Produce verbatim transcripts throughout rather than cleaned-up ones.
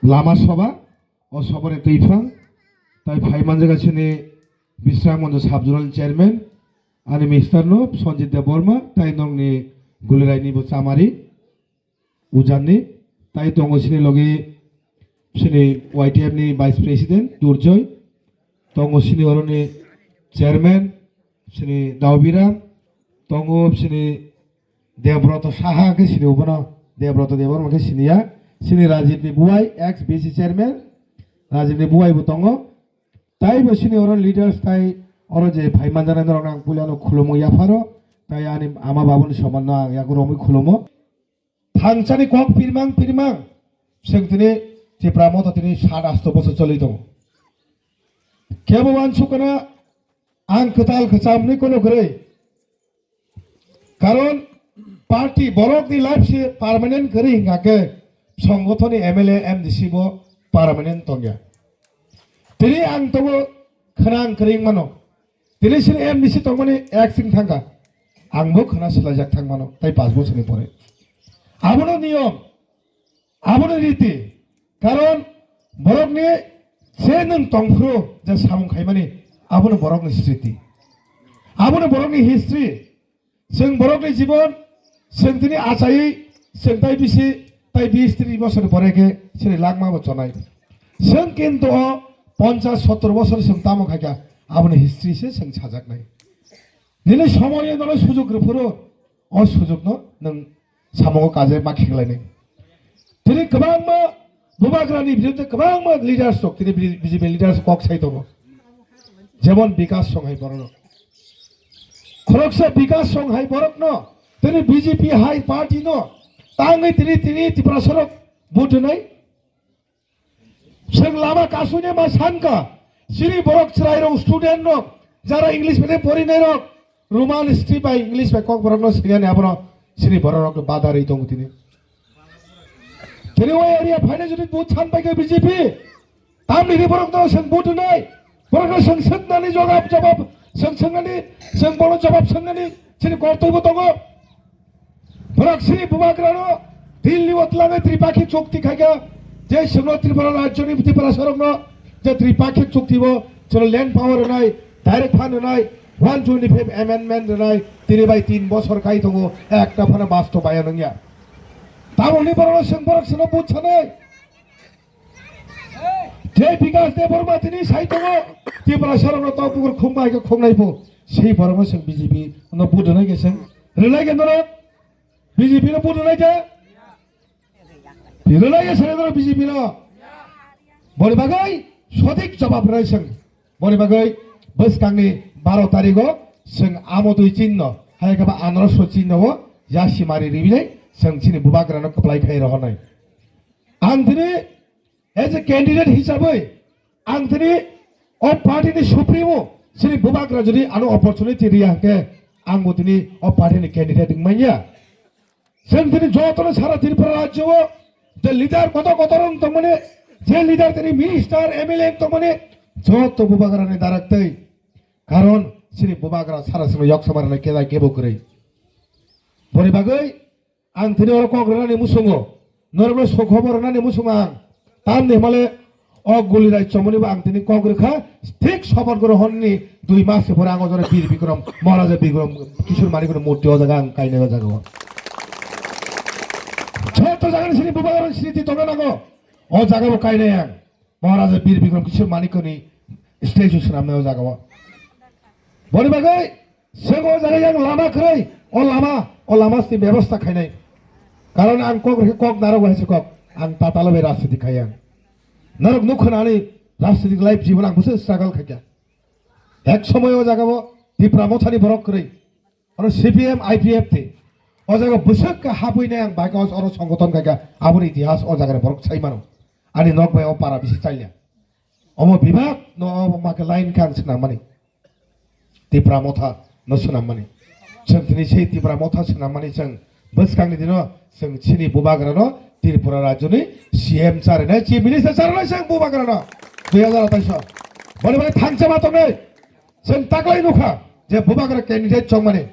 lama soba, o sobani twiphang, tai phai manjaga chini Bisramganj Sub Zonal Chairman, ani Mister no Sanjit Debbarma, tai nongni Gulirai ni bo chamari, Ujanni, tai tongo chini logi chini Y T F ni Vice President Durjoy, tongo chini oroni Chairman chini Daubira, tongo chini Debroto Saha khe sini ubono, Debroto Debbarma khe siniya, chini Rajib ni buai, ex B C Chairman, Rajib ni buai bo tongo, tai bo chini oro leaders tai oro je phai manjana norok ang puila no khulumo yapharo, tai ani ama babuni soman no ang yago romwi khulumo. Thangsani kok pirmang pirmang, chwng tini Tipra Motha tini sat asto bosor choli tongo. Kebo wansukna ang kwtal kwcham ni kono kwrwi. Karon party borok ni life se permanent kwrwi hingka khe songothon ni M L A M D C bo permanent tongya. Tini ang tongo khwnang kwrwi mano. Tini sini M D C tongmani acting thangkha. Ang bo khwna swlaijak thang mano, tai pash bosorni pore. Abono niyom, abono riti. Karon borokni se nwng tongphuru je samung khaimani, abono borokni sriti. Abono borokni history. Chwng borokni jibon, chwng tini achaiwi, chwng tai bisi, tai bis tris bosor pore khe chini langma bo chonai. Chwng kintu o ponchas sottor bosor chwng tamo khaikha, aboni history se chwng sajaknai. Nini somoyo nono sujuk rwphuru, o sujukno nwng samungo kaje ma khiklainai. Tini kwbangma Bubagrani biruddhe kwbangma leaders rok, tini B J P leaders kok sai tongo. Jemon Bikas Songhai borokno. Khoroksa Bikas Songhai borokno, tini B J P hai party no tangwi tini, tini Tiprasa rok vote rwnai. Chwng lama kasui ne ma sanka, chini borok chwrai rok, student rok, jara English medium pori nai rok, Roman script bai English bai kok borok no singya ni abono chini borok rok no badari tongo tini. Tini o area phaina jodi vote san pai kha B J P, tamni ni borok no chwng vote nai, borok no chwng swknani jawab, jawab, chwng swngnani, chwng bono jawab swngnani chini kortoi bo tongo. Borok sini Bubagrano Delhi o twlangwi Tripakhi chukti khaikha, je chwngno Tripura rajyoni Tiprasarokno je Tripakhi chukti bo chwngno land power rwnai, direct fund rwnai, one twenty five amendment rwnai, tini bai tin bosor kai tongo, ekta phano bastobayan wngya. Tamoni borokno chwng borok chwngno buj sanai. Je Bikas Debbarma tini sai tongo, Tiprasarokno tok bukur khungbai khe khungnai bo. Sei borokno chwng B J P no vote rwnai khe chwng rwnai khe norok B J P no vote rwnai khe? Rwnai khe sanai norok B J P no. Boni bagwi sothik jawab rwnai chwng. Boni bagwi bwskangni baro tarigo chwng amotwi chinno, hai khe ba anarosno chinno o yasi mari ribinai chwng chini Bubagrano kwplai khai rohornai. Ang tini as a candidate hisabwi ang tini o party ni supremo chini Bubagra jodi ano opportunity riya hwnkhe ang bo tini o party ni candidate wng manya. Chwng tini jotono sara Tripura rajyo o je leader kotor kotor wng tongmani, je leader tini minister, M L A wng tongmani, joto Bubagra ni darak tei. Karon chini Bubagra sara chwngno yok samara nai keda kebo kwrwi. Boni bagwi ang tini oro kok rwnani muchungo, norokno sukhobor rwnani muchungo ang. Tamni hwnmale o Gulirai chomoni bo ang tini kok rwkha, thik sobat grohon ni dui mas se pore ang o jaga Bir Bikrom, Maharaja Bir Bikrom Kishore Manik ni murti o jaga ang kainai o jaga o. Joto jaga ni sini Bubagra ni sriti tongna nango, o jaga bo kainai ang. Maharaja Bir Bikrom Kishore Manik ni statue swnamnai o jaga o. Boni bagwi chwng o jaga yang lama kwrwi, o lama, o lama sini bebosta khainai. Karon ang kok rwkhe kok narok hai se kok. Ang tatalo bai rajniti khai ang. Narok nukho na ani rajniti life jibon ang bwswk struggle khaikha. Ek somoy o jaga o Tipra Mothani borok kwrwi. Oro C P M, I P F T. O jaga bwswk khe habwi nai ang bai kha oro songothon khaikha. Aboni itihas o jaga ni borok sai mano. Ani nok bai o para bisi chaya. Omo bibak no omo ma khe line khe ang swnam mani. Tipra Motha no swnam mani. Chwng tini sei Tipra Motha swnam mani chwng bwskang ni dino chwng chini Bubagra no Tripura rajyo ni C M cha rwnai, Chief Minister cha rwnai chwng Bubagra no dui hazar atais o. Boni bai thangcha ma tongnai chwng taklai nukha je Bubagra candidate chong mani.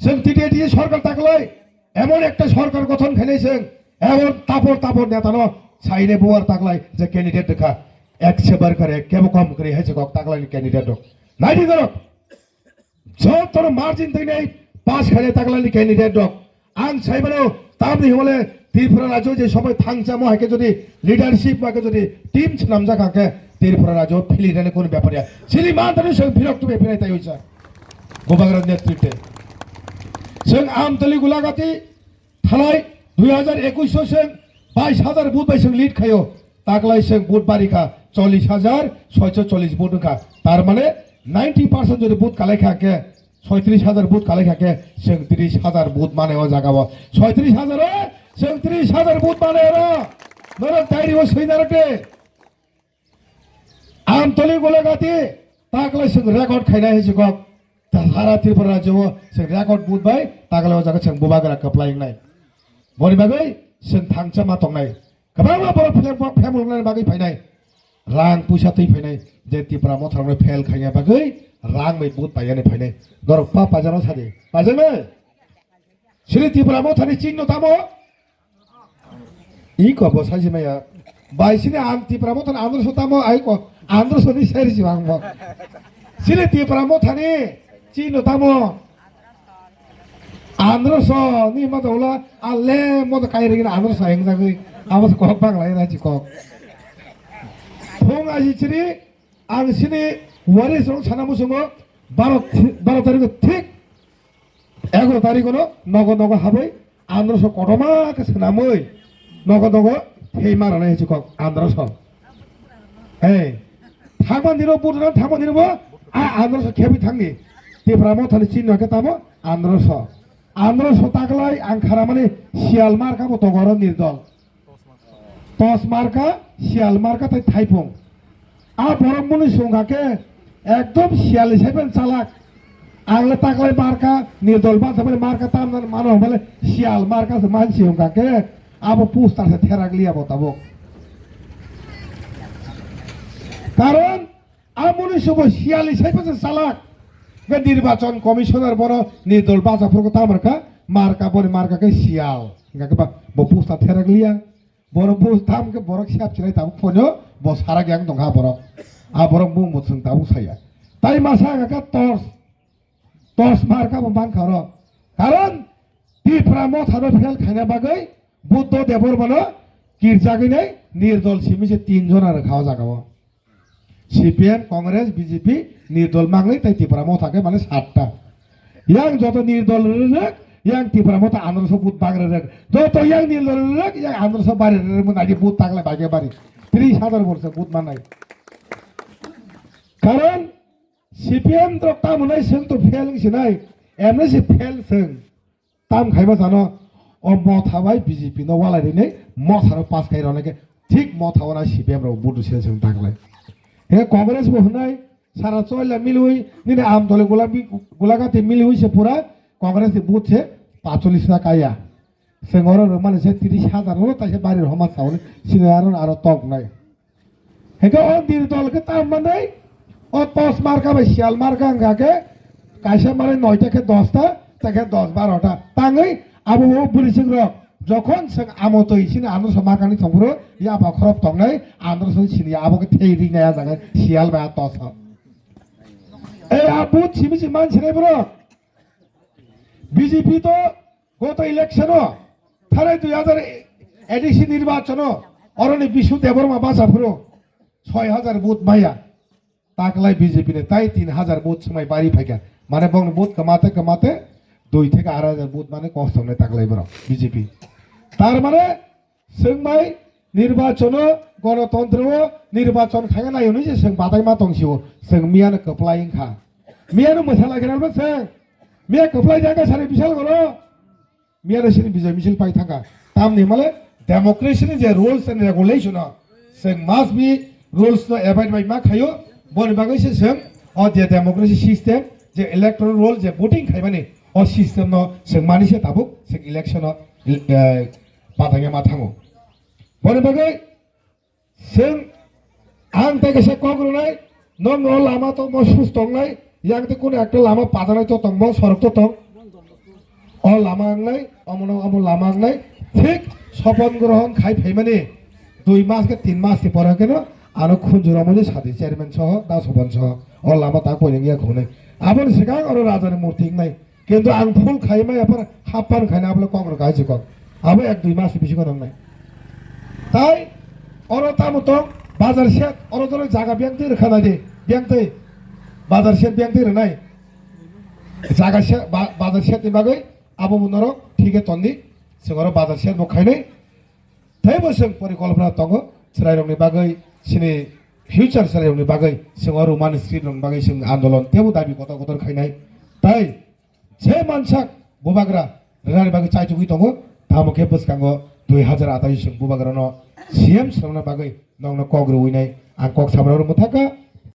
Chwng T T A T C sorkar taklai emon ekta sorkar gothon khainai chwng emon tapor tapor neta no Saine buar taklai je candidate dekha. Ek sebar kare, kebo kom kare, hai se kok taklai ni candidate dok. Nai di dorok. Jotono margin twi nai pass khainai taklani candidate rok. Ang saimano tamni hwnle Tripura rajyo je sobai thangchamo hai khe jodi leadership ba khe jodi team swnamjak ha khe Tripura rajyo philirani kono bepar ya. Chini mantani song phirok tu bepinai tai uisa. Bubagra netrite. Song Amtali Gulagati thalai dui hajar ekwis o song bais hajar vote bai song lead khayo. Taklai song vote bari kha chollish hajar soicho chollish vote wngkha. Tar mane ninety percent jodi vote kalai kha khe soitris hajar vote kalai kha khe song tris hajar vote mane o jaga o. Soitris hajar o song tris hajar vote mane oro. Norok diary o soi narok de. Amtoli Golagati taklai song record khainai hai sikok. Sara Tripura rajyo o song record vote bai taklai o jaga song bubagra kwplai wngnai. Boni bagwi song thangcha ma tongnai. Kwbangma borok philem phemulungnani bagwi phainai. Rang puisa twi phainai. Je Tipra Motha rokno fail khaina bagwi rang bai vote paiyani phainai. Norok pa paijano sadi. Paijaknai? Sini Tipra Mothani chinno tamo? Iko bo saisi maya. Bai sini ang Tipra Mothani androso tamo? Aiko androso ni seri si ang bo. Sini Tipra Mothani chinno tamo? Androso ni mata ula ale mata kai ringin androso heng jagui. Abo se kok bang lai raji kok. Thung aji chiri ang sini waris rong sana musungo baro, baro tarikh thik egaro tarikh no nogo nogo habui androso kotoma ke sanamui nogo nogo thei marana hichi kok androso. Ei, thangman dino budana thangman dino bo a androso khebi thangni. Tipra Mothani chinno ke tamo androso. Androso taklai ang kharamani sial marka bo togoro nirdol. Tos marka, sial marka tei thaipung. A borok muni songkha khe ekdom sial ni saipan chalak. Ang le taklai marka, nirdol basa bani marka tamna mano hwnba le sial marka se mansi wngkha khe abo poster se therak liya bo tabuk. Karon a muni songbo sial ni saipan se chalak. Be nirbachon commissioner bono nirdol basa phuru tamar kha marka boni marka khe sial. Hingkha khe ba bo poster therak liya. Borok bo tam khe borok siap sinai tabuk phonyo bo sarak yang tongkha borok. A borok mung bo chwng tabuk saya. Tai masa ka tos, tos mar ka bo man kha oro. Karon Tipra Motha no fail khaina bagwi Buddho Debbarma no kirjagwi nai nirdol simi se tin jona rwkha o jaga o. C P M, Congress, B J P, nirdol mangnai tei Tipra Motha khe mane satta. Yang joto nirdol rwrwk, yang Tipra Motha androso vote bang rwrwk. Joto yang nirdol rwrwk, yang androso bari rwrwk, mung aji vote tagle bage bari. Tris hajar borsa vote manai. Karon C P M rok tamo nai seng to fail wng sinai, M N C fail seng. Tam khaiba sano o Motha bai B J P no walai rinai Motha rok pass khai rwnai khe thik Motha o na C P M rok budu se se taklai. He Congress bo hwnai sara choila milwi nini am dole gulabi gulagati milwi se pura Congress ni but se pacholis na kaya. Se ngoro rwmani se tris hajar no taise bari rwma sauni sini aro aro tok nai. Hingke o nirdol khe tam manai, o tos marka bai sial marka wngkha khe kaisa manai noita khe dosta, ta khe dos barota. Tangwi abo o bwrwising rok jokhon chwng amo twi sini androso markani thongphuru, ya ba khorop tongnai, androso sini abo khe thei rinai a jaga sial bai a tos o. Ei a but simi si man sinai borok. B J P to goto election o thanai dui hajar A D C nirbachon o oroni Bishu Debbarma bacha phuru soi hajar vote maya. Taklai B J P ni tai tin hajar vote swmai bari phaikha. Mane bongni vote kwmate kwmate dui theke arai hajar vote mane kostongnai taklai borok B J P. Tar mane swngmai nirbachono, gonotontro o nirbachon khaina naio hinwi se swng badaima tongsio. Swng miyano kwplai wngkha. Miyano mwsala khe nalbo swng. Miya kwplai jaka sari bisal gono. Miyano sini bijai misil pai thangkha. Tamni himale democracy ni je rules and regulation o, swng must be rules no abide bai ma khaio. Boni bagwi se swng o je democracy system, je electoral roll, je voting khaimani o system no swng mani se tabuk swng election o, eh, patangya ma thango. Boni bagwi Chwng ang tei kaisa kok rwnai, nwng o lama tongmo sus tongnai, yang tei kunu ekta lama pajanai to tongmo, sorok to tong. O lama wngnai, omono omo lama wngnai, thik sopon grohon khai phaimani. Dui mas khe tin mas ni pore khe no ano khunju romwi sadi chairman soho, da sobon soho. O lama ta poineng ya khungnai. Aboni swkang oro raja ni murti wngnai. Kintu ang phul khai maya phano happan khaina abole kok rwkha hai se kok. Abo ek dui mas bisingo nangnai. Tai oro tamo tong bazar shed, oro jora jaga biyang twi rwkha nai di, biyang twi. Bazar shed biyang twi rwnai. Jaga se ba-, bazar shed ni bagwi abo bo norok thike ton di. Chwng oro bazar shed bo khainai. Teibo chwng porikolpona tongo chwrairokni bagwi, chini future chwrairokni bagwi chwng o Roman script rokni bagwi chwng andolon teibo dabi kotor kotor khainai. Tai je mansak bubagra rwnani bagwi chaichugwi tongo, tamo khe bwskango dui hazar atais chwng bubagrano C M swnamna bagwi nokno kok rwinai ang kok sabrok rwmwthaka.